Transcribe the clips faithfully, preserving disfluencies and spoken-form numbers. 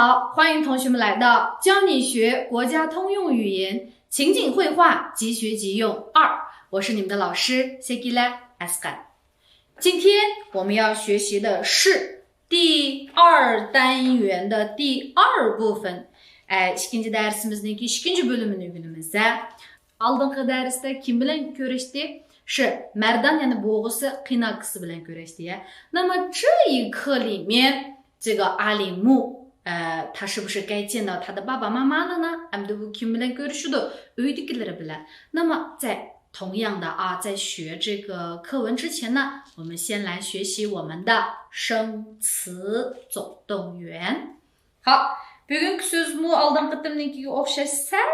好，欢迎同学们来到教你学国家通用语言情景会话即学即用二，我是你们的老师谢吉拉阿斯甘。今天我们要学习的是第二单元的第二部分。ئە، ئىككىنچى دەرسىمىزنىڭكى ئىككىنچى بۆلۈمىنى ئۆگىنىمىز. ئالدىنقى دەرستە كىم بىلەن كۆرۈشتى؟ شۇ مەردان، يەنى بوغىسى قىناكىسى بىلەن كۆرۈشتى، يە. 那么这一课里面 这个阿里木，呃，他是不是该见到他的爸爸妈妈了呢？ئەمدى بۇ كىم بىلەن كۆرۈشىدۇ؟ ئۆيدىكىلىرى بىلەن. 那么在同样的啊，在学这个课文之前呢，我们先来学习我们的生词总动员。好，بۈگۈنكى سۆزمۇ ئالدىنقى قېتىمنىڭكىگە ئوخشاش سەل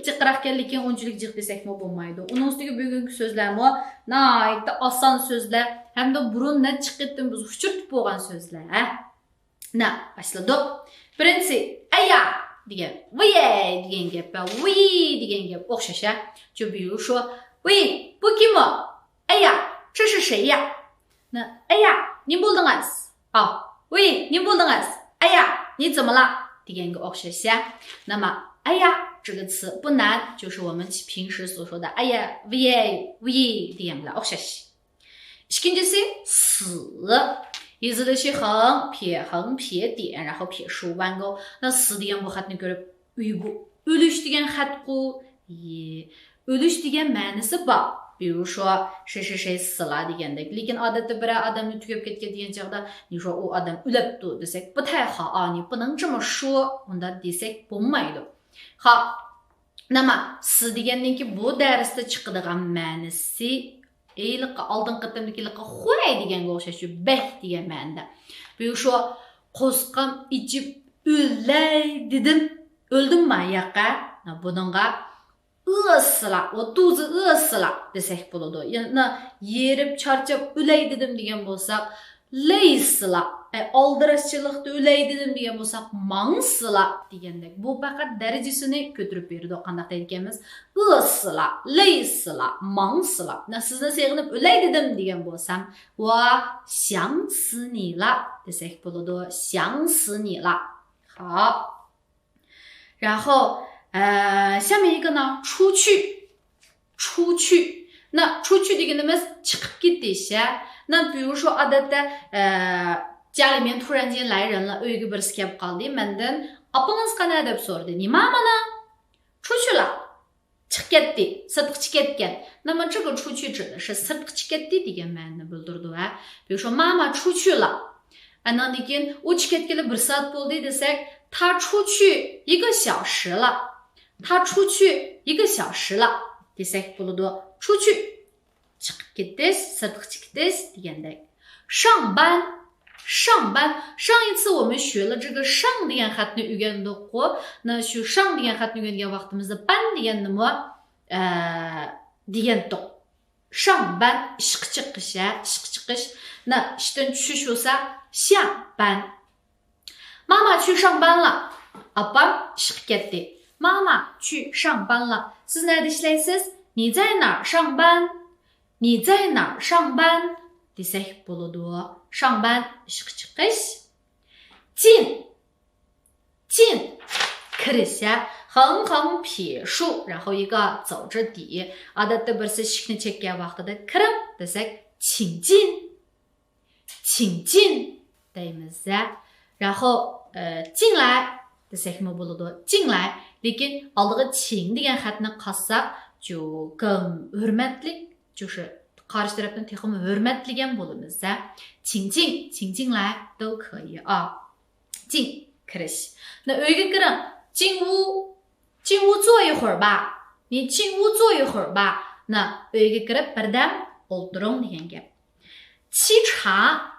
جىقراقكەن، لېكىن ئۇنچىلىك جىق دېسەكمۇ بولمايدۇ. ئۇنىڭ ئۈستىگە بۈگۈنكى سۆزلەرمۇ ناھايىتى ئاسان سۆزلەر ھەمدە بۇرۇن نەچچە قېتىم بىز ئۇچرىتىپ بولغان سۆزلەر. ھە؟ نە، باشلىدۇق. بىرىنچىسى، ئەييا دېگەن، ۋىيەي دېگەن گەپ، ۋىي دېگەن گەپ ئوخشاش، ھە؟ 就比如说، ۋىي، بۇ كىم ئۇ؟ ئەييا، 这是谁呀؟ نە، ئەييا، نېمە بولدىڭىز؟ ئا، ۋىي، نېمە بولدىڭىز؟ ئەييا، نېمە زىمىلا؟ دېگەنگە ئوخشاش، ھە؟ نېمە، ئەييا، 这个词不难，就是我们平时所说的ئەييا، ۋىيەي، ۋىي دېگەن بىلەن ئوخشاش. ئىككىنچىسى، سى. يېزىلىشى خېڭ پې، خېڭ پې دېيەن، 然后پې شۇ ۋەنگو. نە، سى دېگەن بۇ خەتنى كۆرۈپ، ئۆي بۇ ئۆلۈش دېگەن خەتقۇ. ئۆلۈش دېگەن مەنىسى بار. 比如说، شې شې شې سىلا دېگەندەك. لېكىن ئادەتتە بىرەر ئادەمنى تۈگەپ كەتكەن دېگەن چاغدا، نىشۇ ئۇ ئادەم ئۆلەپتۇ دېسەك، بۇ تەيخا ئانى، بۇنىڭ جىمى شۇ، ئۇنداق دېسەك بولمايدۇ. خا، نېمە، سى دېگەننىڭكى بۇ دەرستە چىقىدىغان مەنىسى، ھېلىقى ئالدىنقى قېتىمدىكى ھېلىقى خۇەي دېگەنگە ئوخشاش، شۇ بەك دېگەن مەنىدە. بۇ شۇ قورسىقىم ئېچىپ ئۆلەي دېدىم. ئۆلدۈمما ياقا؟ بۇنىڭغا ئىسلا، ئۇ تۇزى ئىسلا دېسەك بولىدۇ. يەنە يېرىپ چارچاپ ئۆلەي دېدىم دېگەن بولساق، لەيسىلا، ئەي، ئالدىراشچىلىقتا ئۆلەي دېدىم دېگەن بولساق، ماڭسىلا دېگەندەك. بۇ پەقەت دەرىجىسىنى كۆتۈرۈپ بېرىدۇ. قانداق دەيدىكەنمىز؟ ئىسلا، لەيسىلا، ماڭسىلا. نە، سىزنى سېغىنىپ ئۆلەي دېدىم دېگەن بولسام، ۋا، شياڭسىنىلا دېسەك بولىدۇ. شياڭسىنىلا. خاپ. 然后，呃，下面一个呢，出去，出去。那出去 دېگىنىمىز چىقىپ كېتىش، ھە. 那比如说 ئادەتتە، ئە، 家里面突然间来人了، ئۆيگە بىرسى كەپ قالدى، مەندىن ئاپىڭىز قەنە دەپ سورىدى. 你妈妈呢؟ 出去了. چىقىپ كەتتى، سىرتقا چىقىپ كەتكەن. 那么这个出去指的是 سىرتقا چىقىپ كەتتى دېگەن مەنىنى بىلدۈرىدۇ، ھە. 比如说، 妈妈出去了. ئاناندىن كېيىن ئۇ چىقىپ كەتكىلى بىر سائەت بولدى دېسەك، 他出去一个小时了. 他出去一个小时了 دېسەك بولىدۇ. 出去 چىقىپ كېتىش، سىرتقا چىقىپ كېتىش دېگەندەك. 上班، 上班. 上一次我们学了这个上 دېگەن خەتنى ئۆگەندۇققۇ. 那 شۇ 上 دېگەن خەتنى ئۆگەنگەن ۋاقتىمىزدا 班 دېگەننىمۇ، ئە، دېگەنتۇق. 上班، ئىشقا چىقىش، ھە، ئىشقا چىقىش. 那 ئىشتىن چۈشۈش بولسا 下班. 妈妈去上班了. ئاپام ئىشقا كەتتى. 妈妈去上班了. سىز نەدە ئىشلەيسىز؟ 你在哪儿上班؟ 你在哪儿上班؟ دېسەك بولىدۇ. 上班، ئىشقا چىقىش. 进، 进، كىرىش، ھە. 横横撇竖，然后一个走之底. ئادەتتە بىرسى ئىشىكنى چەككەن ۋاقتىدا كىرىڭ دېسەك، 请进. 请进 دەيمىز، ھە. 然后، ئە، 进来 دېسەكمۇ بولىدۇ. 进来. لېكىن ئالدىغا 请 دېگەن خەتنى قاتساق، 就更 ھۆرمەتلىك، 就是 قارشى تەرەپنى تېخىمۇ ھۆرمەتلىگەن بولىمىز، ھە. 请进، 请进来都可以啊. 进، كىرىش. 那 ئۆيگە كىرىڭ. 进屋، 进屋坐一会儿吧. 你进屋坐一会儿吧. 那 ئۆيگە كىرىپ بىردەم ئولتۇرۇڭ دېگەن گەپ. 沏茶،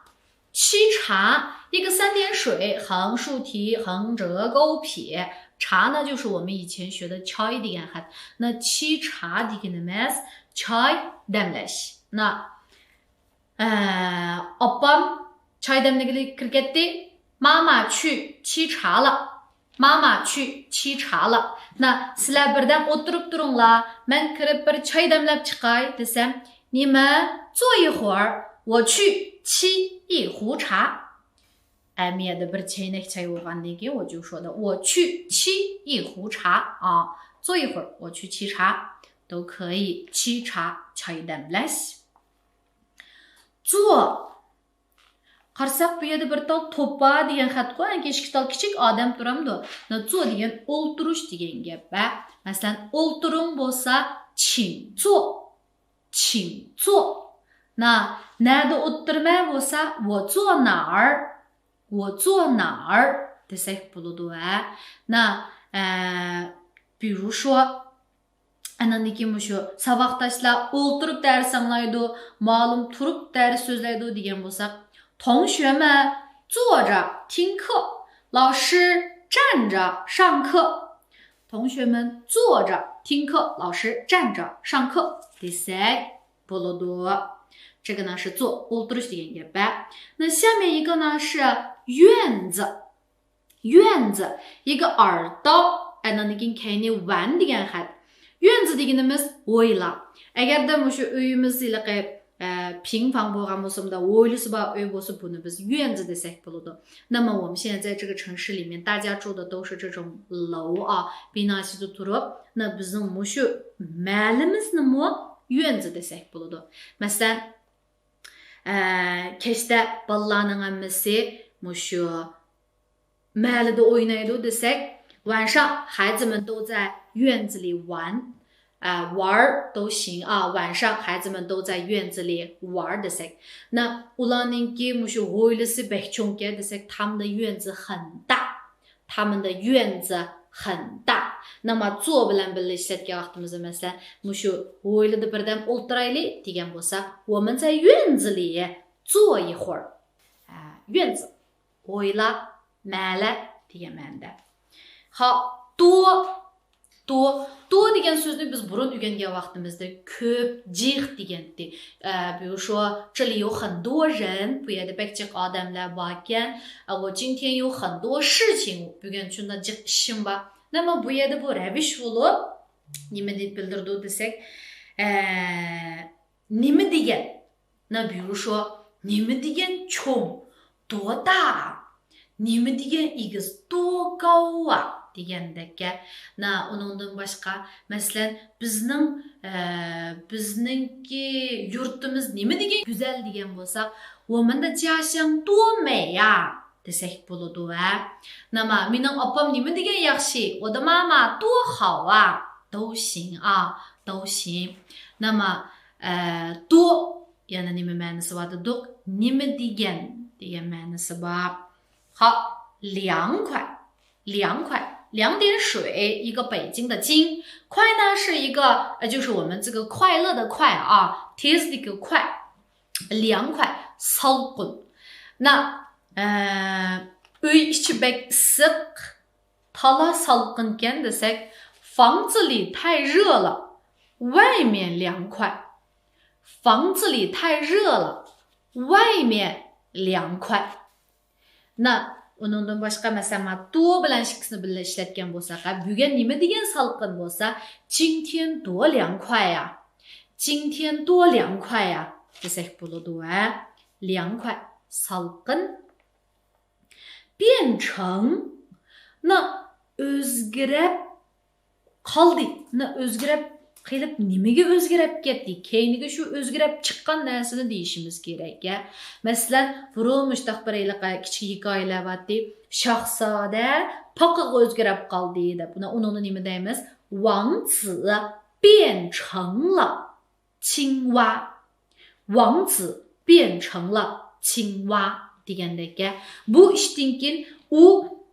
沏茶، 一个三点水，横竖提，横折勾撇。 茶呢，就是我们以前学的 چاي دېگەن خەت. 那 沏茶 دېگىنىمىز چاي دەملەش. 那 ئە، ئاپام چاي دەملىگىلى كىرىپ كەتتى. 妈妈去沏茶了. 妈妈去沏茶了. 那 سىلەر بىردەم ئولتۇرۇپ تۇرۇڭلار، مەن كىرىپ بىر چاي دەملەپ چىقاي دېسەم، 你们坐一会儿，我去沏一壶茶. ئەمەلىيەتتە بىر چەينەك چاي بولغاندىن كېيىن، 我就说的 我去沏一壶茶 ئا، 坐一会儿 我去沏茶 都可以. 沏茶 چاي دەملەش. 坐 قارىساق، بۇ يەردە بىر تال توپا دېگەن خەتقۇ، ئەنكى ئىككى تال كىچىك ئادەم تۇرامدۇ؟ 坐 دېگەن ئولتۇرۇش دېگەن گەپ ھە. مەسىلەن، ئولتۇرۇڭ بولسا، 请坐. 请坐. 那 نەدە ئولتۇرىمەن بولسا، 我坐哪儿؟ 我坐哪儿 دېسەك بولىدۇ ھە. 那 ئە، 比如说 ئاناندىن كېيىن مۇشۇ ساۋاقداشلار ئولتۇرۇپ دەرس ئاڭلايدۇ، مالۇم تۇرۇپ دەرس سۆزلەيدۇ دېگەن بولساق، 同学们坐着听课，老师站着上课. 同学们坐着听课，老师站着上课 دېسەك بولىدۇ. 这个呢是坐 ئولتۇرۇش دېگەن گەپ ھە. 那下面一个呢是院子. 院子 一个耳刀 ئەنەندىن كېيىن كەينى ۋەن دېگەن خەت. 院子 دېگىنىمىز ھويلا. ئەگەردە مۇشۇ ئۆيىمىز ھېلىقى، ئە، 平房 بولغان بولسا، مۇنداق ھويلىسى بار ئۆي بولسا، بۇنى بىز 院子 دېسەك بولىدۇ. 那么我们现在在这个城市里面，大家住的都是这种楼啊，بىنا ئىچىدە تۇرۇپ، 那 بىزنىڭ مۇشۇ مەھەللىمىزنىمۇ 院子 دېسەك بولىدۇ. مەسىلەن، ئە، كەچتە بالىلارنىڭ ھەممىسى مۇشۇ مەھەللىدە ئوينايدۇ دېسەك، 晚上孩子们都在院子里玩. 呃，玩儿都行啊，晚上孩子们都在院子里玩儿 دېسەك. 那 ئۇلارنىڭكى مۇشۇ ھويلىسى بەك چوڭكەن دېسەك، 他们的院子很大. 他们的院子很大. 那么坐 بىلەن بىللە ئىشلەتكەن ۋاقتىمىزدا، مەسىلەن، مۇشۇ ھويلىدا بىردەم ئولتۇرايلى دېگەن بولسا، 我们在院子里坐一会儿. 啊，院子 ھويلا، مەھەللە دېگەن مەنىدە. ھا، 多. 多. 多 دېگەن سۆزنى بىز بۇرۇن ئۆگەنگەن ۋاقتىمىزدا كۆپ، جىق دېگەنتى. ئە، 比如说، 这里有很多人، بۇ يەردە بەك جىق ئادەملەر باركەن. 啊，我今天有很多事情، بۈگۈن شۇنداق جىق ئىشىم بار. 那么 بۇ يەردە بۇ رەۋىش بولۇپ، نېمىنى بىلدۈرىدۇ دېسەك، ئە، نېمە دېگەن؟ 那比如说، نېمە دېگەن چوڭ؟ 多大؟ نېمە دېگەن ئېگىز؟ 多高啊؟ دېگەندەككە. 那 ئۇنىڭدىن باشقا، مەسىلەن، بىزنىڭ، ئە، بىزنىڭكى يۇرتىمىز نېمە دېگەن گۈزەل دېگەن بولساق، 我们的家乡多美呀 دېسەك بولىدۇ ھە. 那么 مېنىڭ ئاپام نېمە دېگەن ياخشى؟ 我的妈妈多好啊，都行啊，都行。 那么 ئە، 多 يەنە نېمە مەنىسى بار دېدۇق؟ نېمە دېگەن دېگەن مەنىسى بار. 好，凉快，凉快，两点水，一个北京的京，快呢是一个，呃，就是我们这个快乐的快啊，تېزلىككە快. 凉快، سالقىن. 那، ئە، ئۆي ئىچى بەك ئىسسىق، تالا سالقىنكەن دېسەك، 房子里太热了，外面凉快。 房子里太热了，外面凉快。 那 ئۇنىڭدىن باشقا، مەسىلەن، مانا 多 بىلەن ئىككىسىنى بىللە ئىشلەتكەن بولساق، ھە، بۈگۈن نېمە دېگەن سالقىن بولسا، 今天多凉快呀، 今天多凉快呀 دېسەك بولىدۇ، ھە. 凉快، سالقىن. 变成، 那 ئۆزگىرەپ قالدى. 那 ئۆزگىرەپ قېلىپ، نېمىگە ئۆزگىرەپ كەتتى؟ كەينىگە شۇ ئۆزگىرەپ چىققان نەرسىنى دېيىشىمىز كېرەك، يا. مەسىلەن، بۇرۇن مۇشۇنداق بىر ھېلىقى كىچىك ھېكايىلەر بارتتى. شاھزادە پاقىغا ئۆزگىرەپ قالدى دەپ. بۇنى، ئۇنىڭغا نېمە دەيمىز؟ 王子变成了 青蛙. 王子变成了青蛙 دېگەندەككە. بۇ ئىشتىن كېيىن ئۇ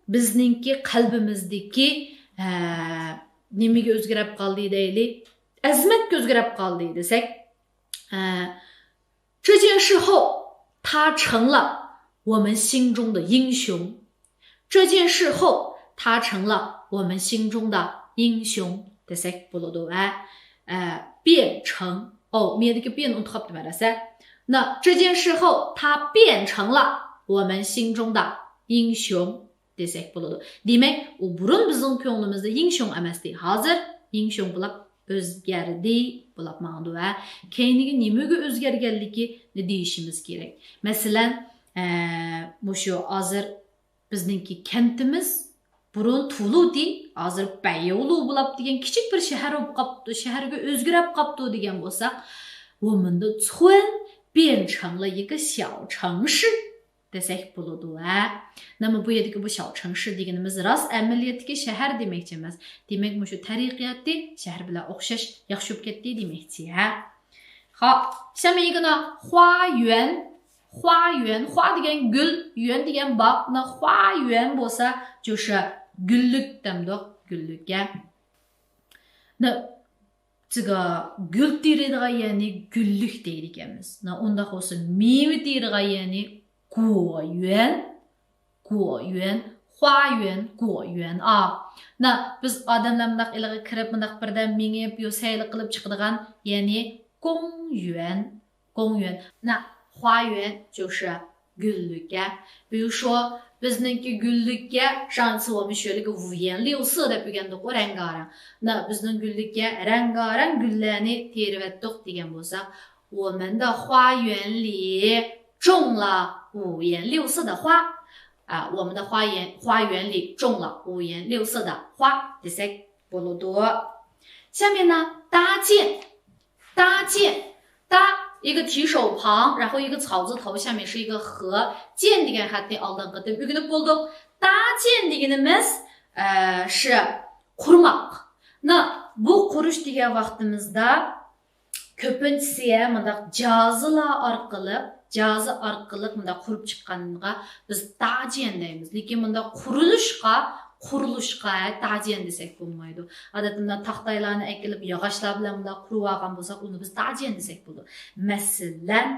بىزنىڭكى قەلبىمىزدىكى، ئە، نېمىگە ئۆزگىرەپ قالدى دەيلى؟ ئەزىمەتكە ئۆزگىرەپ قالدى دېسەك، ئە، 这件事后，他成了我们心中的英雄。 这件事后，他成了我们心中的英雄 دېسەك بولىدۇ، ھە. ئە، 变成. ئو، مېيەدىكى 变 ئۇنتۇپ قاپتىمەن راسا. 那这件事后，他变成了我们心中的英雄 دېسەك بولىدۇ. دېمەك، ئۇ بۇرۇن بىزنىڭ كۆڭلىمىزدە 英雄 ئەمەستى، ھازىر 英雄 بولاپ ئۆزگەردى، بولاپ ماڭىدۇ، ھە. كەينىگە نېمىگە ئۆزگەرگەنلىكىنى دېيىشىمىز كېرەك. مەسىلەن، ئە، مۇشۇ ھازىر بىزنىڭكى كەنتىمىز بۇرۇن تۇلۇدى، ھازىر بەييولۇ بولاپ دېگەن كىچىك بىر شەھەر بولۇپ قاپتۇ، شەھەرگە ئۆزگىرەپ قاپتۇ دېگەن بولساق، 我们的村变成了一个小城市 دېسەك بولىدۇ ھە. نېمە بۇ يەردىكى بۇ 小城市 دېگىنىمىز راست ئەمەلىيەتتىكى شەھەر دېمەكچى ئەمەس. دېمەك، مۇشۇ تەرەققىياتى شەھەر بىلەن ئوخشاش ياخشى بولۇپ كەتتى دېمەكچى ھە. خاپ، 下面一个呢، 花园. 花园، 花 دېگەن گۈل، 园 دېگەن باغ. 那花园 بولسا، 就是 گۈللۈك دەمدۇق، گۈللۈككە. 那这个 گۈل تېرىيدىغان يەرنى گۈللۈك دەيدىكەنمىز. 那 ئۇنداق بولسا، مېۋە تېرىيدىغان يەرنى 果园. 果园، 花园، 果园 ئا. 那 بىز ئادەملەر مۇنداق ئىلىغا كىرىپ، مۇنداق بىردەم مېڭىپ، يو سەيلە قىلىپ چىقىدىغان، يەنى 公园. 公园. 那 花园 就是 گۈللۈك. 比如说 بىزنىڭكى گۈللۈككە 上次我们学了个五颜六色 دەپ ئۆگەندۇققۇ، رەڭگارەڭ. 那 بىزنىڭ گۈللۈككە رەڭگارەڭ گۈللەرنى تېرىۋەتتۇق دېگەن بولساق، 我们的花园里种了五颜六色的花. 啊， 我们的花园，花园里种了五颜六色的花 دېسەك بولىدۇ. 下面呢，搭建，搭建，搭 一个提手旁，然后一个草字头，下面是一个合，建 دېگەن خەتنى ئالدىنقى قېتىم ئۆگىنىپ بولدۇق. 搭建 دېگىنىمىز، ئە، 是 قۇرماق. 那 بۇ قۇرۇش دېگەن ۋاقتىمىزدا كۆپىنچىسى ھە مۇنداق جازىلار ئارقىلىق، جازا ئارقىلىق مۇنداق قۇرۇپ چىققانغا بىز 搭建 دەيمىز. لېكىن مۇنداق قۇرۇلۇشقا، قۇرۇلۇشقا ھە 搭建 دېسەك بولمايدۇ. ئادەتتە مۇنداق تاختايلارنى ئەكېلىپ، ياغاچلار بىلەن مۇنداق قۇرۇۋالغان بولساق، ئۇنى بىز 搭建 دېسەك بولىدۇ. مەسىلەن،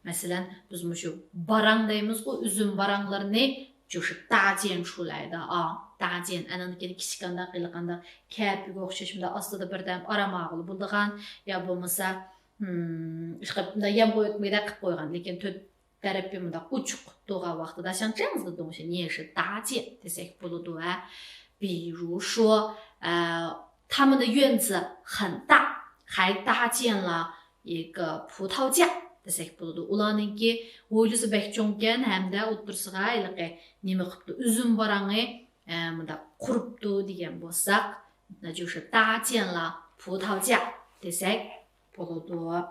مەسىلەن، بىز مۇشۇ باراڭ دەيمىزغۇ، ئۈزۈم باراڭلىرىنى 就是 搭建出来的 ئا، 搭建. ئانىڭدىن كېيىن كىچىك قانداق، ھېلىقانداق كەپىگە ئوخشاش مۇنداق ئاستىدا بىردەم ئارام ئالغىلى بولىدىغان، يا بولمىسا، ھىم، ئىشقىلىپ مۇنداق يەم قويۇپ مۇنداق قىلىپ قويغان، لېكىن تۆت تەرىپى مۇنداق ئوچۇق تۇرغان ۋاقتىدا، 像这样子的东西，你也是 搭建 دېسەك بولىدۇ ھە. 比如说، ئە، 他们的院子很大，还搭建了 一个葡萄架 دېسەك بولىدۇ. ئۇلارنىڭكى ھويلىسى بەك چوڭكەن ھەمدە ئوتتۇرىسىغا ھېلىقى نېمە قىپتۇ، ئۈزۈم باراڭى، ئە، مۇنداق قۇرۇپتۇ دېگەن بولساق، 那就是搭建了葡萄架 دېسەك بولىدۇ.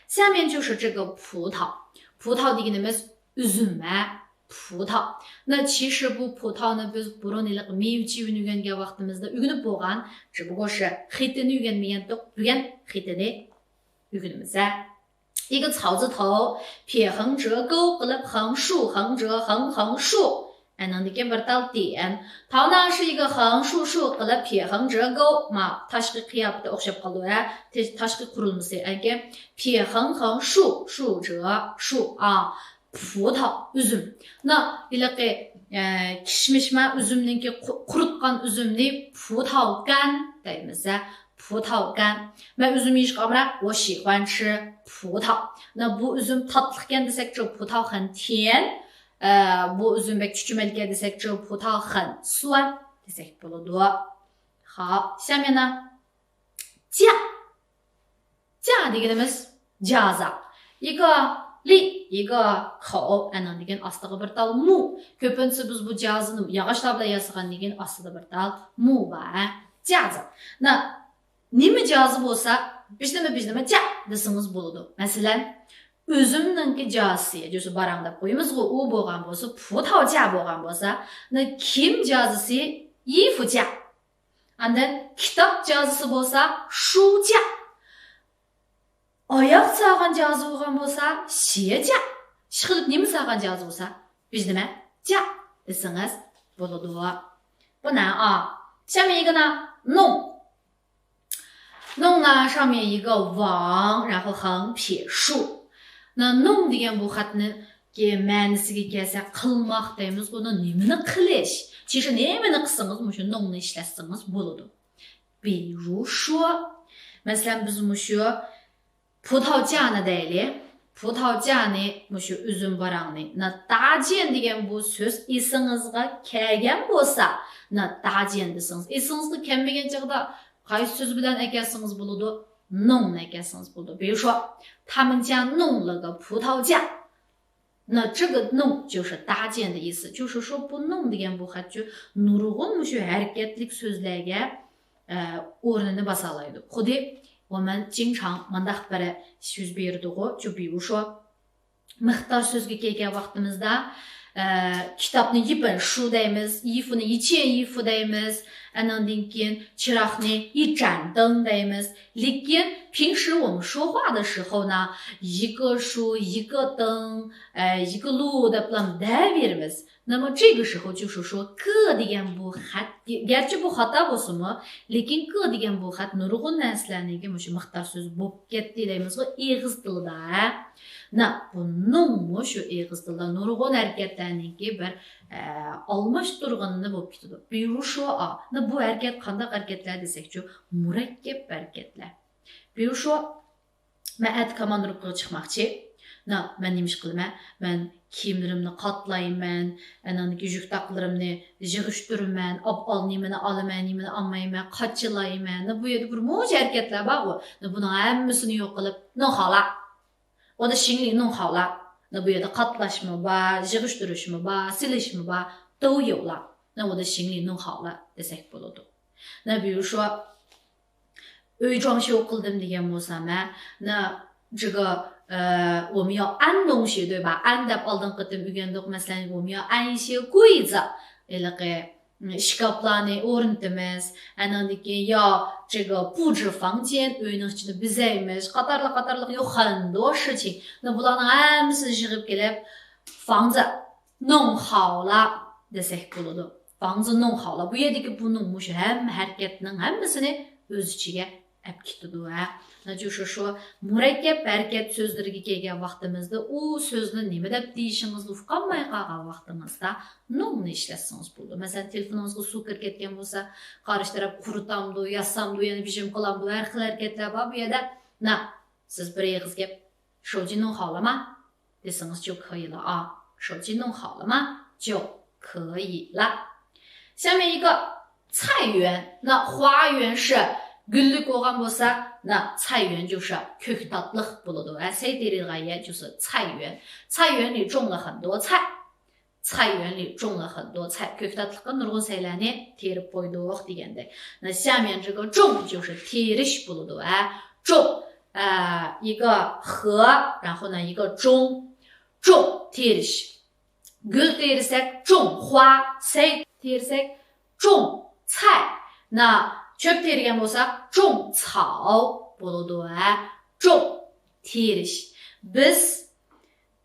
下面就是这个葡萄. 葡萄 دېگىنىمىز ئۈزۈم ھە، 葡萄. 那其实 بۇ 葡萄نى بىز بۇرۇن ھېلىقى مېۋە چېۋىنى ئۆگەنگەن ۋاقتىمىزدا ئۆگىنىپ بولغان، 只不过是 خېتىنى ئۆگەنمىگەنتۇق، بۈگۈن خېتىنى ئۆگىنىمىز ھە. 一个草字头، 撇横折钩 قىلىپ 横竖، 横折، 横，横竖. ئانىڭدىن كېيىن بىر تال 点. 头呢是一个横竖竖 قىلىپ 撇横折钩. ما تاشقى قىياپىتى ئوخشاپ قالىدۇ ھە. تاشقى قۇرۇلمىسى. ئەنكى 撇横横竖竖折竖 ئا. 葡萄 ئۈزۈم. 那 ھېلىقى، ئە، كىشمىشما ئۈزۈمنىڭكى قۇ-، قۇرۇتقان ئۈزۈمنى 葡萄干 دەيمىز ھە. 葡萄干. مەن ئۈزۈم يېيىشقا ئامراق، 我喜欢吃葡萄. 那 بۇ ئۈزۈم تاتلىقكەن دېسەكچۇ، 葡萄很甜. ئە، بۇ ئۈزۈم بەك چۈچۈمەلكەن دېسەكچۇ، 葡萄很酸 دېسەك بولىدۇ. خاپ، 下面呢؟ 架. 架 دېگىنىمىز جازا. 一个立，一个口. ئانىڭدىن كېيىن ئاستىغا بىر تال 木. كۆپىنچىسى بىز بۇ جازىنى ياغاچلار بىلەن ياسىغاندىن كېيىن ئاستىدا بىر تال 木 بار ھە. 架子. 那 نېمە جازا بولسا، بىژنىمە بىژنىمە 架 دېسىڭىز بولىدۇ. مەسىلەن، ئۈزۈمنىڭكى جازىسى، 就是 باراڭ دەپ قويىمىزغۇ، ئۇ بولغان بولسا، 葡萄架 بولغان بولسا، 那 كىيىم جازىسى 衣服架. ئاندىن كىتاب جازىسى بولسا، 书架. ئاياغ سالغان جازا بولغان بولسا، 鞋架. ئىشقىلىپ نېمە سالغان جازا بولسا، بىژنىمە 架 دېسىڭىز بولىدۇ. 不难啊. 下面一个呢，弄. 弄呢，上面一个网，然后横撇竖. 那 弄 دېگەن بۇ خەتنىڭكى مەنىسىگە كەلسە، قىلماق دەيمىز. ئۇنى نېمىنى قىلىش؟ 其实 نېمىنى قىلسىڭىز، مۇشۇ 弄 نى ئىشلەتسىڭىز بولىدۇ. 比如说، مەسىلەن، بىز مۇشۇ 葡萄架 نى دەيلى. 葡萄架 نى، مۇشۇ ئۈزۈم باراڭنى. 那 搭建 دېگەن بۇ سۆز ئېسىڭىزغا كەلگەن بولسا، 那 搭建 دېسىڭىز. ئېسىڭىزغا كەلمىگەن چاغدا قايسى سۆز بىلەن ئەكەلسىڭىز بولىدۇ؟ 弄 نى ئەكەلسىڭىز بولىدۇ. 比如说，他们家弄了个葡萄架.那这个弄就是搭建的意思，就是说不弄 دېگەن بۇ خەتچۇ نۇرغۇن مۇشۇ ھەرىكەتلىك سۆزلەرگە ئورنىنى باسالايدۇ. خۇددى 我们经常 مانداق بىر سۆز بېرىدىغۇ، 就比如说 مىقدار سۆزگە كەلگەن ۋاقتىمىزدا، ئە، كىتابنى 一本书 دەيمىز، 衣服نى 一件衣服 دەيمىز، ئەنىڭدىن كېيىن چىراغنى 一盏灯 دەيمىز. لېكىن 平时我们说话的时候呢، 一个书، 一个灯، ئە، 一个路 دەپلا دەۋېرىمىز. 那么这个时候就是说个 دېگەن بۇ خەت، گەرچە بۇ خاتا بولسىمۇ، لېكىن 个 دېگەن بۇ خەت نۇرغۇن نەرسىلەرنىڭكى مۇشۇ مىقدار سۆزى بولۇپ كەتتى دەيمىزغۇ ئېغىز تىلىدا، ھە؟ 那 بۇ 弄 مۇ شۇ ئېغىز تىلىدا نۇرغۇن ھەرىكەتلەرنىڭكى بىر، ئە، ئالماشتۇرغىنى بولۇپ كېتىدۇ. 比如说啊، 那 بۇ ھەرىكەت قانداق ھەرىكەتلەر دېسەكچۇ، مۇرەككەپ ھەرىكەتلەر. 比如说 مەن ئەتە كوماندىروپكىغا چىقماقچى. 那 مەن نېمە ئىش قىلىمەن؟ مەن كىيىملىرىمنى قاتلايمەن، ئەنىڭدىكى يۈك تاقلىرىمنى يىغىشتۇرىمەن، ئاپ-، ئال-، نېمىنى ئالىمەن، نېمىنى ئالمايمەن، قاچىلايمەن. 那 بۇ يەردە بىر مۇنچە ھەرىكەتلەر بارغۇ. 那 بۇنىڭ ھەممىسىنى يوق قىلىپ، 弄好了. 我的行李弄好了. 那 بۇ يەردە قاتلاشمۇ بار، يىغىشتۇرۇشمۇ بار، سېلىشمۇ بار، 都有了. 那 我的行李弄好了 دېسەك بولىدۇ. 那 比如说 ئۆي 装修 قىلدىم دېگەن بولسام، ھە، 那 这个، 呃، 我们要安东西، 对吧؟ 安 دەپ ئالدىنقى قېتىم ئۆگەندۇق. مەسىلەن، 我们要安一些柜子، ھېلىقى، ئىم، ئىشكاپلارنى ئورنىتىمىز. ئەنىڭدىن كېيىن يا 这个布置房间، ئۆينىڭ ئىچىنى بېزەيمىز، قاتارلىق، قاتارلىق، 有很多事情. 那 بۇلارنىڭ ھەممىسىنى يىغىپ كېلىپ، 房子 弄好了 دېسەك بولىدۇ. 房子弄好了. بۇ يەردىكى بۇنىڭ مۇشۇ ھەممە ھەرىكەتنىڭ ھەممىسىنى ئۆز ئىچىگە ئەپ كېتىدۇ، ھە. 那就是说 مۇرەككەپ ھەرىكەت سۆزلىرىگە كەلگەن ۋاقتىمىزدا ئۇ سۆزنى نېمە دەپ دېيىشىڭىزنى ئۇقالماي قالغان ۋاقتىڭىزدا 弄 نى ئىشلەتسىڭىز بولىدۇ. مەسىلەن، تېلېفونىڭىزغا سۇ كىرىپ كەتكەن بولسا، قارشى تەرەپ قۇرۇتامدۇ، ياسامدۇ، يەنە بېشىم قىلامدۇ، ھەر خىل ھەرىكەتلەر بار بۇ يەردە. 那 سىز بىر ئېغىز گەپ 手机弄好了吗 دېسىڭىز 就可以了啊. 手机弄好了吗 就可以了. 下面一个 菜园. 那花园是 گۈللۈك بولغان بولسا، 那菜园就是 كۆكتاتلىق بولىدۇ. ھە، 菜地里的 也就是 菜园. 菜园里种了很多菜. 菜园里种了很多菜. كۆكتاتلىققا نۇرغۇن سەيلەرنى تېرىپ قويدۇق دېگەندەك. 那下面这个种就是 تېرىش بولىدۇ. ھە، 种، ئە، 一个 和، 然后呢 一个 中. 种 تېرىش. گۈل تېرىسەك 种花، 菜 تېرىسەك 种菜. 那 چۆپ تېرىگەن بولساق 种草 بولىدۇ. ھە، 种 تېرىش. بىز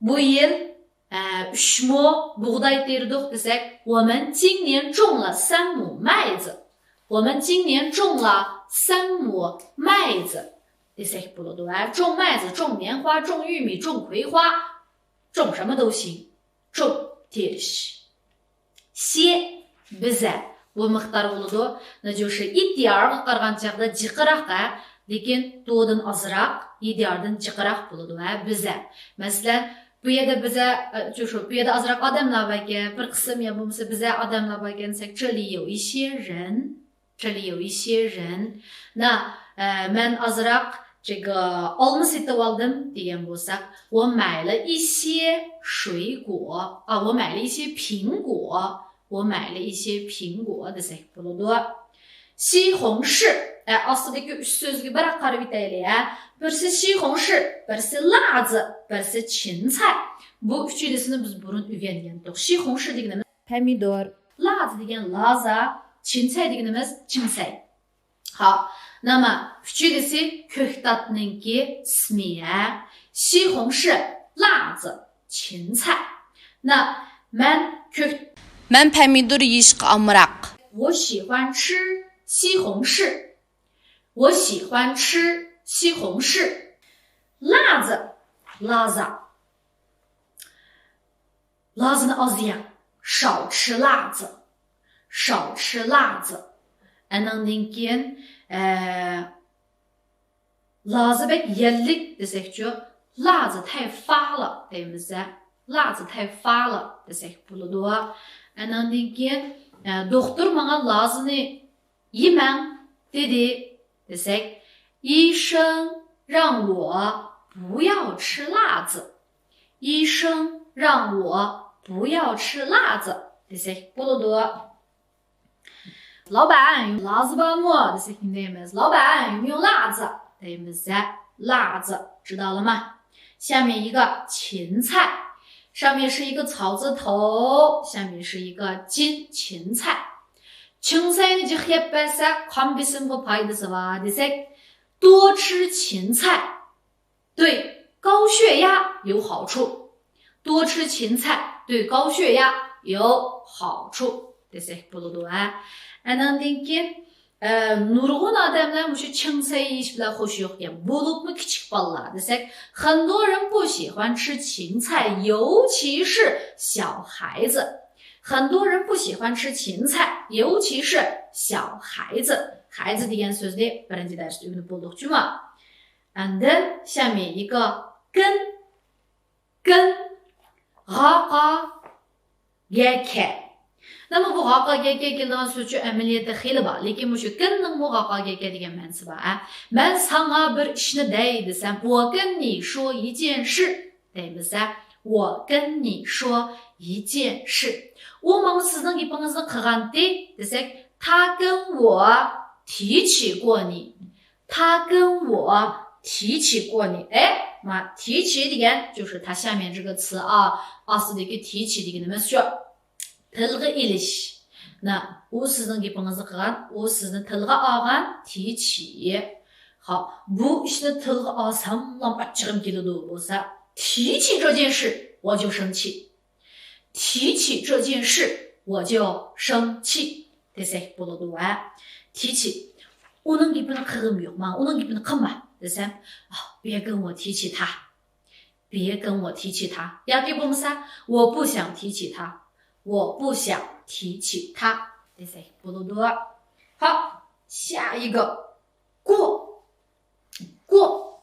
بۇ يىل، ئە، ئۈچ مو بۇغداي تېرىدۇق دېسەك، 我们今年种了三亩麦子. 我们今年种了三亩麦子 دېسەك بولىدۇ. ھە، 种麦子، 种棉花، 种玉米، 种葵花، 种什么都行. 种 تېرىش. 些 بېزە. بۇ مىقدار بولىدۇ. 那就是 一点儿غا قارىغان چاغدا جىقراق، ھە. لېكىن 多 دىن ئازراق، 一点儿 دىن جىقراق بولىدۇ، ھە، بېزە. مەسىلەن، بۇ يەردە بېزە، ئە، شۇ، شۇ، بۇ يەردە ئازراق ئادەملەر باركەن، بىر قىسىم يا بولمىسا بېزە ئادەملەر باركەن دېسەك، 这里有一些人. 这里有一些人. 那، ئە، مەن ئازراق 这个 ئالما سېتىۋالدىم دېگەن بولساق، 我买了一些水果. 啊，我买了一些苹果. 我买了一些苹果 دېسەك بولىدۇ. 西红柿. ئە، ئاستىدىكى ئۈچ سۆزگە بىراق قاراپ ئۆتەيلى، ھە. بىرسى 西红柿، بىرسى 辣子، بىرسى 芹菜. بۇ ئۈچىلىسىنى بىز بۇرۇن ئۆگەنگەنتۇق. 西红柿 دېگىنىمىز پەمىدۇر، 辣子 دېگەن لازا، 芹菜 دېگىنىمىز چىڭسەي. ھا، نېمە؟ ئۈچىلىسى كۆكتاتنىڭكى ئىسمى، ھە. 西红柿، 辣子، 芹菜. 那 مەن كۆك- مەن پەمىدۇر يېيىشقا ئامراق. 我喜欢吃西红柿. 我喜欢吃西红柿. 辣子، لازا. لازىنى ئاز يەڭ. 少吃辣子. 少吃辣子. ئەنىڭدىن كېيىن، ئە، لازا بەك يەللىك دېسەكچۇ، 辣子太发了 دەيمىز-دە. 辣子太发了 دېسەك بولىدۇ. ئەنىڭدىن كېيىن، ئە، دوختۇر ماڭا لازىنى يېمەڭ دېدى دېسەك، 医生让我不要吃辣子. 医生让我不要吃辣子 دېسەك بولىدۇ. 老板،辣子 بارمۇ دېسەك نېمە دەيمىز؟ 老板，有没有辣子 دەيمىز. 辣子 知道了吗？下面一个芹菜，上面是一个草字头，下面是一个金芹菜。青菜 نى جىق يەپ بەرسەك قان بېسىمغا پايدىسى بار دېسەك، 多吃芹菜 对高血压有好处。多吃芹菜对高血压有好处 دېسەك بولىدۇ ھە. ئاندىن كېيىن، ئە، نۇرغۇن ئادەملەر مۇشۇ چىڭسەي يېيىش بىلەن خوشى يوق ئىكەن. بولۇپمۇ كىچىك بالىلار دېسەك، 很多人不喜欢吃芹菜，尤其是小孩子。很多人不喜欢吃芹菜，尤其是小孩子。 孩子 دېگەن سۆزنى بىرىنچى دەرستە ئۆگىنىپ بولدۇق جۇما. ئاندىن 下面一个 根، 根، がか گەكە. نېمە بۇ がか گەكە كېلىدىغان سۆزچۇ ئەمەلىيەتتە خېلى بار، لېكىن مۇشۇ 根 نىڭمۇ がか گەكە دېگەن مەنىسى بار ھە. مەن ساڭا بىر ئىشنى دەي دېسەم، 我跟你说一件事 دەيمىز ھە. 我跟你说一件事. ئۇ ماڭا سىزنىڭ گېپىڭىزنى قىلغانتى دېسەك، 他跟我提起过你. 他跟我提起过你. ئە، ما 提起 دېگەن 就是它下面这个词啊، ئاستىدىكى 提起 دېگىنىمىز شۇ. تىلغا ئېلىش. نا، ئۇ سىزنىڭ گېپىڭىزنى قىلغان، ئۇ سىزنى تىلغا ئالغان 提起. ھا، بۇ ئىشنى تىلغا ئالساملا ئاچچىقىم كېلىدۇ بولسا، 提起这件事我就生气. 提起这件事我就生气 دېسەك بولىدۇ ھە. 提起. ئۇنىڭ گېپىنى قىلغۇم يوق، ماڭا ئۇنىڭ گېپىنى قىلما دېسەم، 啊，别跟我提起他. 别跟我提起他. ياكى بولمىسا، 我不想提起他. 我不想提起他 دېسەك بولىدۇ. ھا، 下一个. 过. 过.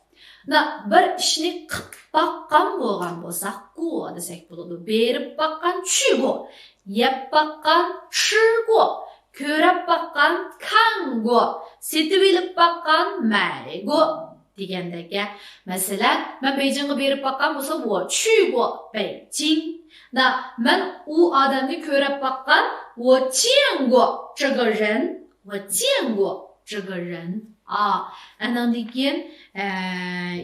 نا، بىر ئىشنى قىلىپ باققان بولغان بولساق، 过 دېسەك بولىدۇ. بېرىپ باققان 去过، يەپ باققان 吃过، كۆرۈپ باققان 看过، سېتىۋېلىپ باققان 买过 دېگەندەك. مەسىلەن، مەن بېيجىڭغا بېرىپ باققان بولسام، 我去过北京. نا، مەن ئۇ ئادەمنى كۆرۈپ باققان، 我见过这个人. 我见过这个人. ئا، ئاندىن كېيىن، ئە،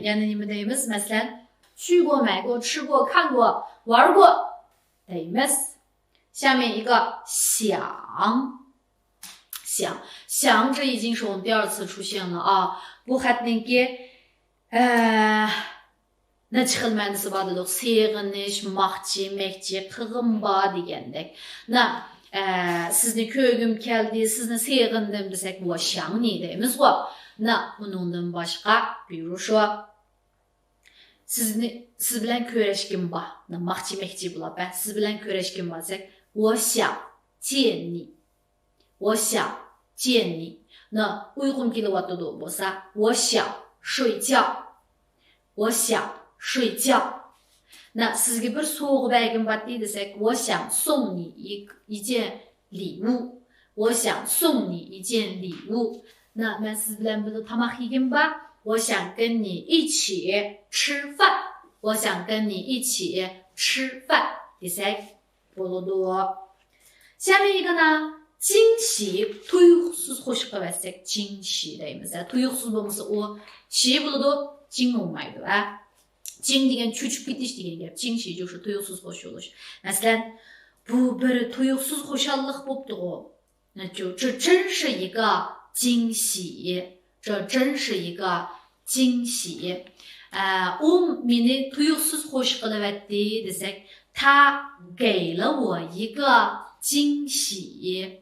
يەنە نېمە دەيمىز؟ مەسىلەن، 去过، 买过، 吃过، 看过، 玩过 دەيمىز. 下面一个 想. 想. 想这已经是我们第二次出现了啊. بۇ خەتنىڭكى، ئە، نەچچە خىل مەنىسى بار دېدۇق. سېغىنىش، ماخچى، مەكچى، قىلغۇم بار دېگەندەك. نا، ئە، سىزنى كۆرگۈم كەلدى، سىزنى سېغىندىم دېسەك، 我想你 دەيمىزغۇ. نا، ئۇنىڭدىن باشقا، 比如说، سىزنى، سىز بىلەن كۆرۈشكۈم بار. نا، ماخچى، مەكچى بولۇپ، ھە، سىز بىلەن كۆرۈشكۈم بار دېسەك، 我想见你. 我想见你. نا، ئۇيقۇم كېلىۋاتىدۇ بولسا، 我想睡觉. 我想睡觉. نا، سىزگە بىر سوۋغا بەرگۈم بارتى دېسەك، 我想送你一، 一件礼物. 我想送你一件礼物. نا، مەن سىز بىلەن بىللە تاماق يېگۈم بار. 我想跟你一起吃饭. 我想跟你一起吃饭 دېسەك بولىدۇ. 下面一个呢，惊喜، تۇيۇقسىز خوش قىلىۋەتسەك، 惊喜 دەيمىز. تۇيۇقسىز بولمىسا، ئۇ 喜 بولىدۇ، 惊 بولمايدۇ. 惊 دېگەن چۆچۈپ كېتىش دېگەن گەپ. 惊喜 就是تۇيۇقسىز خوش بولۇش. مەسىلەن، بۇ بىر تۇيۇقسىز خۇشاللىق بوپتىغۇ. 那就，这真是一个惊喜，这真是一个惊喜. ئە، ئۇ مېنى تۇيۇقسىز خوش قىلىۋەتتى دېسەك، 他给了我一个惊喜.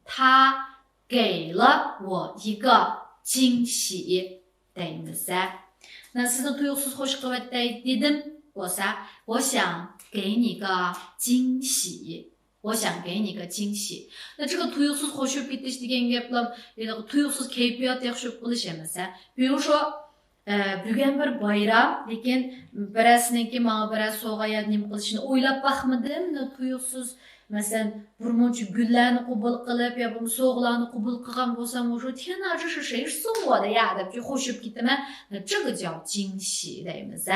他给了我一个惊喜 دەيمىز. نا، سىزنى تۇيۇقسىز خوش قىلىۋەتتى دېدىم بولسا، 我想给你个惊喜. 我想给你个惊喜. نا، 这个 تۇيۇقسىز خوش بولۇپ كېتىش دېگەن گەپلا ھېلىقى تۇيۇقسىز كەيپىيات ياخشى بولۇپ قېلىش ئەمەس. 比如说، ئە، بۈگۈن بىر بايرام، لېكىن بىرەرسىنىڭكى ماڭا بىرەر سوۋغا يا نېمە قىلىشىنى ئويلاپ باقمىدىم. نا، تۇيۇقسىز، مەسىلەن، بىر مۇنچە گۈللەرنى قوبۇل قىلىپ يا بولمىسا سوۋغىلارنى قوبۇل قىلغان بولسام، 我说天哪，这是谁送我的呀 دەپ خوش بولۇپ كېتىمەن. 那这个叫惊喜 دەيمىز.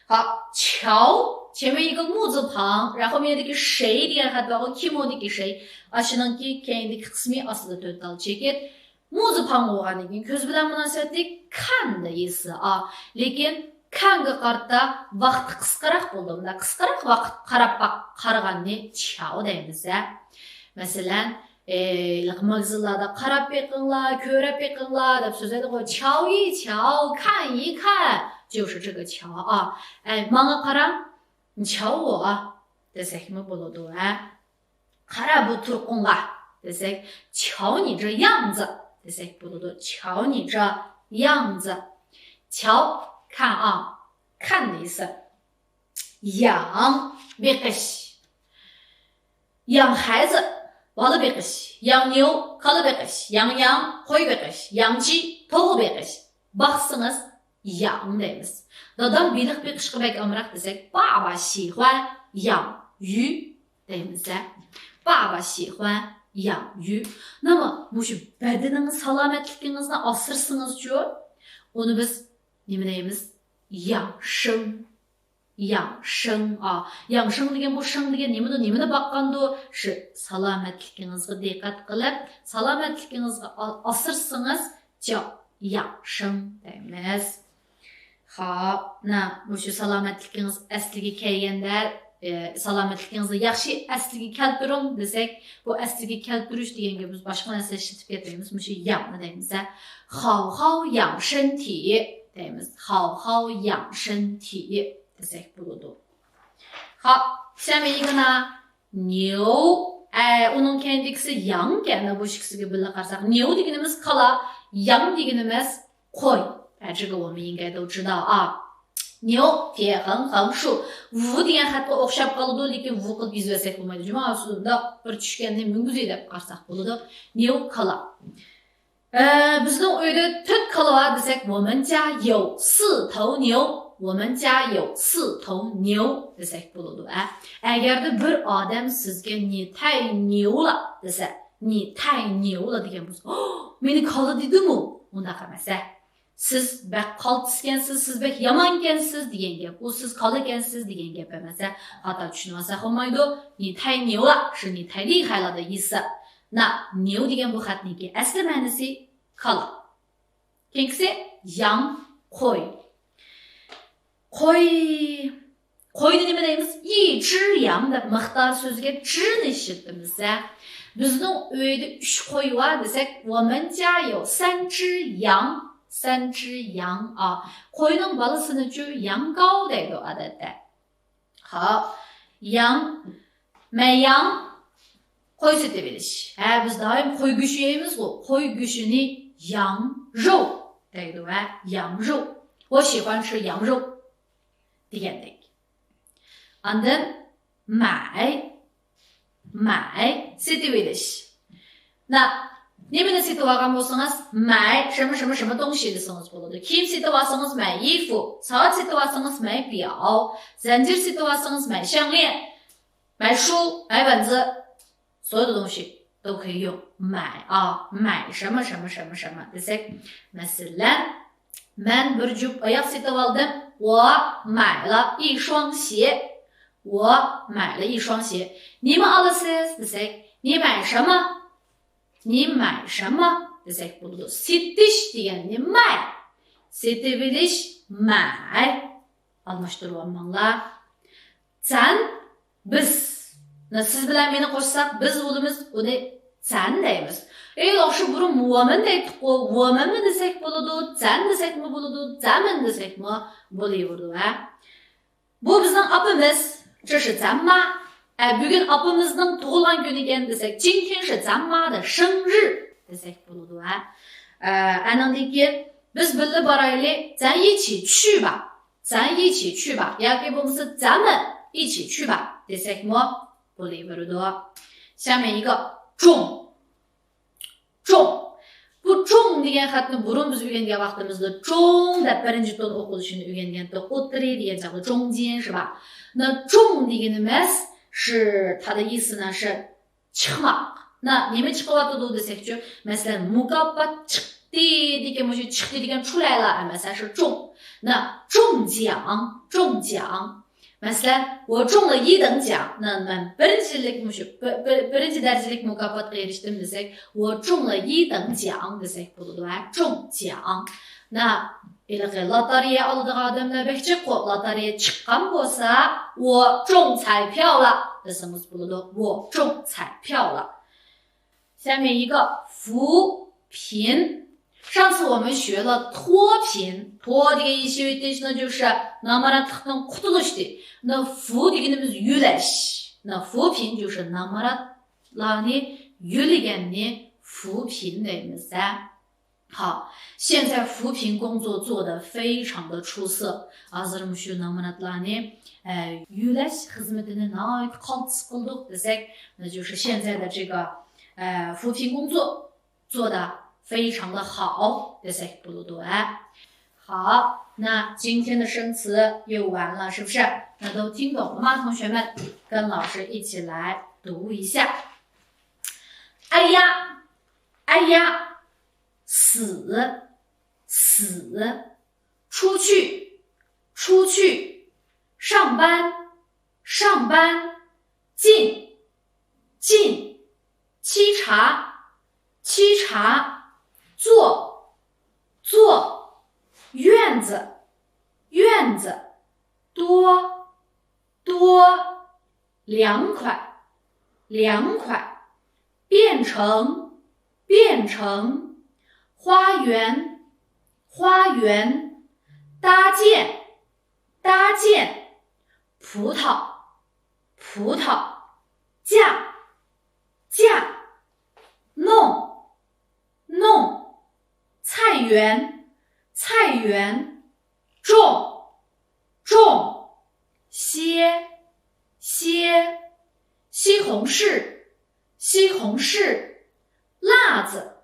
ھا، 巧前面一个木字旁،然后面那个谁 دېگەن خەت بارغۇ، 个木 دىكى 谁. ئاشۇنىڭكى كەينىدىكى قىسمى ئاستىدا تۆت تال چېكىت. 木字旁 بولغاندىن كېيىن كۆز بىلەن مۇناسىۋەتلىك 看 دەيسىز. ئا، لېكىن 看 گە قارىتا ۋاقتى قىسقىراق بولىدۇ. مۇنداق قىسقىراق ۋاقىت قاراپ باق-، قارىغاننى 瞧 دەيمىز ھە. مەسىلەن، ئە، ماگىزىنلاردا قاراپ بېقىڭلار، كۆرۈپ بېقىڭلار دەپ سۆزلەيدىغۇ. 瞧一瞧، 看一看، 就是这个瞧 ئا. ئە، ماڭا قاراڭ، 你瞧我 دېسەكمۇ بولىدۇ ھە. قارا بۇ تۇرقۇڭغا دېسەك، 瞧你这样子 دېسەك بولىدۇ. 瞧你这样子. 瞧، 看 ئا، 看 دەيسىز. 养، بېقىش. 养孩子، بالا بېقىش. 养牛، كالا بېقىش. 养羊، قوي بېقىش. 养鸡، توخۇ بېقىش. باقسىڭىز، 养 دەيمىز. دادام بېلىق بېقىشقا بەك ئامراق دېسەك، 爸爸喜欢养鱼 دەيمىز ھە. 爸爸喜欢养鱼. نېمە، مۇشۇ بەدىنىڭىز، سالامەتلىكىڭىزنى ئاسرىسىڭىزچۇ، ئۇنى بىز نېمە دەيمىز؟ 养生. 养生 ئا. 养生 دېگەن بۇ 生 دېگەن نېمىدۇ؟ نېمىنى باققاندۇ؟ شۇ سالامەتلىكىڭىزگە دىققەت قىلىپ، سالامەتلىكىڭىزگە ئا-، ئاسرىسىڭىز، 叫养生 دەيمىز. خاپ، نە، مۇشۇ سالامەتلىكىڭىز ئەسلىگە كەلگەندە، ئە، سالامەتلىكىڭىزنى ياخشى ئەسلىگە كەلتۈرۈڭ دېسەك، بۇ ئەسلىگە كەلتۈرۈش دېگەنگە بىز باشقا نەرسە ئىشلىتىپ كەتمەيمىز، مۇشۇ 养 نى دەيمىز ھە. 好好养身体 دەيمىز. 好好养身体 دېسەك بولىدۇ. خاپ، 下面一个呢؟ 牛. ئە، ئۇنىڭ كەينىدىكىسى 羊 ئىكەن، بۇ ئىككىسىگە بىللە قارىساق. 牛 دېگىنىمىز كالا، 羊 دېگىنىمىز قوي. 哎，这个我们应该都知道啊。牛، 铁恒恒树. 五 دېگەن خەتكە ئوخشاپ قالىدۇ، لېكىن 五 قىلىپ يېزىۋەتسەك بولمايدۇ. جۇما ئۇسسۇلىدا بىر چۈشكەننى مىڭگۈزى دەپ قارىساق بولىدۇ. 牛 كالا. ئە، بىزنىڭ ئۆيدە تۆت كالا بار دېسەك، 我们家有四头牛. 我们家有四头牛 دېسەك بولىدۇ، ئە. ئەگەردە بىر ئادەم سىزگە 你太牛了 دېسە، 你太牛了 دېگەن بولسا، مېنى كالا دېدىمۇ؟ ئۇنداق ئەمەس، ئە. سىز بەك قالتىسكەنسىز، سىز بەك يامانكەنسىز دېگەن گەپ. ئۇ سىز كالىكەنسىز دېگەن گەپ ئەمەس، ئە. خاتا چۈشىنىۋالساق بولمايدۇ. 你太牛了 شۇ 你太厉害了 دە يېزىسا. 那牛 دېگەن بۇ خەتنىڭكى ئەسلى مەنىسى كالا. كېيىنكىسى 羊، قوي. قوي. قوينى نېمە دەيمىز؟ 一只羊 دەپ مىقدار سۆزىگە 只 نى ئىشلىتىمىز ھە. بىزنىڭ ئۆيدە ئۈچ قوي بار دېسەك، 我们家有三只羊. 三只羊 ئا. قوينىڭ بالىسىنىچۇ 羊羔 دەيدۇ ئادەتتە. خاپ، 羊، 买羊، قوي سېتىۋېلىش. ھە، بىز دائىم قوي گۆشى يەيمىزغۇ، قوي گۆشىنى 羊肉 دەيدۇ ھە، 羊肉. 我喜欢吃羊肉 دېگەندەك. ئاندىن 买، 买، سېتىۋېلىش. 那، نېمىنى سېتىۋالغان بولسىڭىز، 买什么什么什么东西 دېسىڭىز بولىدۇ. كىيىم سېتىۋالسىڭىز، 买衣服. سائەت سېتىۋالسىڭىز، 买表. زەنجىر سېتىۋالسىڭىز، 买项链. 买书، 买本子. 所有的东西都可以用 买 ئا، 买什么什么什么什么 دېسەك. مەسىلەن، مەن بىر جۈپ ئاياغ سېتىۋالدىم. 我买了一双鞋. 我买了一双鞋. نېمە ئالىسىز دېسەك، 你买什么؟ 你买什么 دېسەك بولىدۇ. سېتىش دېگەننى 买. سېتىۋېلىش 买. ئالماشتۇرۇۋالماڭلار. 咱، بىز. مانا سىز بىلەن مېنى قوشساق، بىز بولىمىز، ئۇنى 咱 دەيمىز. ئەي ياخشى، بۇرۇن 我们 دەيتتۇققۇ، 我们 مۇ دېسەك بولىدۇ، 咱 دېسەكمۇ بولىدۇ، 咱们 دېسەكمۇ بولۇۋېرىدۇ ھە. بۇ بىزنىڭ ئاپىمىز، 这是咱妈. ئە، بۈگۈن ئاپىمىزنىڭ تۇغۇلغان كۈنى ئىكەن دېسەك، 今天是咱妈的生日 دېسەك بولىدۇ ھە. ئە، ئەنىڭدىن كېيىن بىز بىللە بارايلى، 咱一起去吧. 咱一起去吧 ياكى بولمىسا 咱们一起去吧 دېسەكمۇ بولۇۋېرىدۇ. 下面一个 重. 重. بۇ 重 دېگەن خەتنى بۇرۇن بىز ئۆگەنگەن ۋاقتىمىزدا 中 دەپ بىرىنچى تون ئوقۇلۇشىنى ئۆگەنگەنتۇق. ئوتتۇرى دېگەن چاغدا 中间 شۇ بار. 那 重 دېگىنىمىز شۇ، 它的意思呢是 چىقماق. نا، نېمە چىقىۋاتىدۇ دېسەكچۇ؟ مەسىلەن، مۇكاپات چىقتى دېگەن، مۇشۇ چىقتى دېگەن چۈلەيلا ئەمەس، شۇ 中. 那中奖، 中奖. مەسىلەن، 我中了一等奖، نە مەن بىرىنچىلىك مۇشۇ، بىر-، بىر-، بىرىنچى دەرىجىلىك مۇكاپاتقا ئېرىشتىم دېسەك، 我中了一等奖 دېسەك بولىدۇ، ھە، 中奖. نە، ھېلىقى لاتارىيە ئالىدىغان ئادەملەر بەك جىققۇ، لاتارىيە چىققان بولسا، 我中彩票了 دېسىڭىز بولىدۇ، 我中彩票了. 下面一个扶贫。上次我们学了脱贫，脱 دېگەن يېشىۋېتىش، 那就是 نامراتلىقتىن قۇتۇلۇش دېدى. 那扶 دېگىنىمىز يۆلەش. 那扶贫就是 نامراتلارنى يۆلىگەننى 扶贫 دەيمىز ھە. 好，现在扶贫工作做得非常的出色。 ھازىر مۇشۇ نامراتلارنى، ئە، يۆلەش خىزمىتىنى ناھايىتى قالتىس قىلدۇق دېسەك، 那就是现在的这个，呃，扶贫工作做得非常的好 دېسەك بولىدۇ ھە. 好，那今天的生词又完了，是不是？那都听懂了吗，同学们？跟老师一起来读一下。 哎呀，哎呀，死，死，出去，出去，上班，上班，进，进，沏茶，沏茶，坐，坐，院子，院子，多，多，凉快，凉快，变成，变成，花园，花园，搭建，搭建，葡萄，葡萄，架，架，弄，弄，菜园，菜园，种，种，歇，歇，西红柿，西红柿，辣子，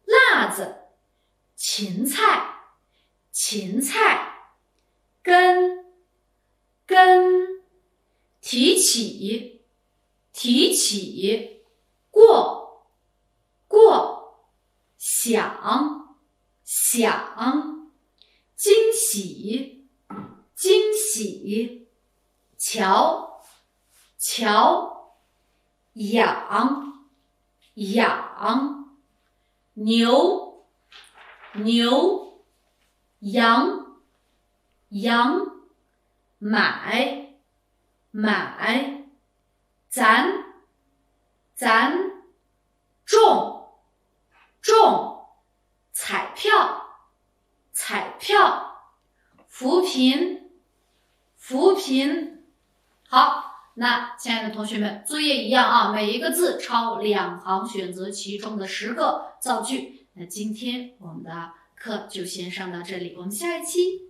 辣子，芹菜，芹菜，跟，跟，提起，提起，过，过，想，想，惊喜，惊喜，瞧，瞧，养，养，牛，牛，羊，羊，买，买， 咱，咱，中，中，彩票，彩票，扶贫，扶贫。好，那亲爱的同学们，作业一样啊，每一个字抄两行，选择其中的十个造句。那今天我们的课就先上到这里，我们下一期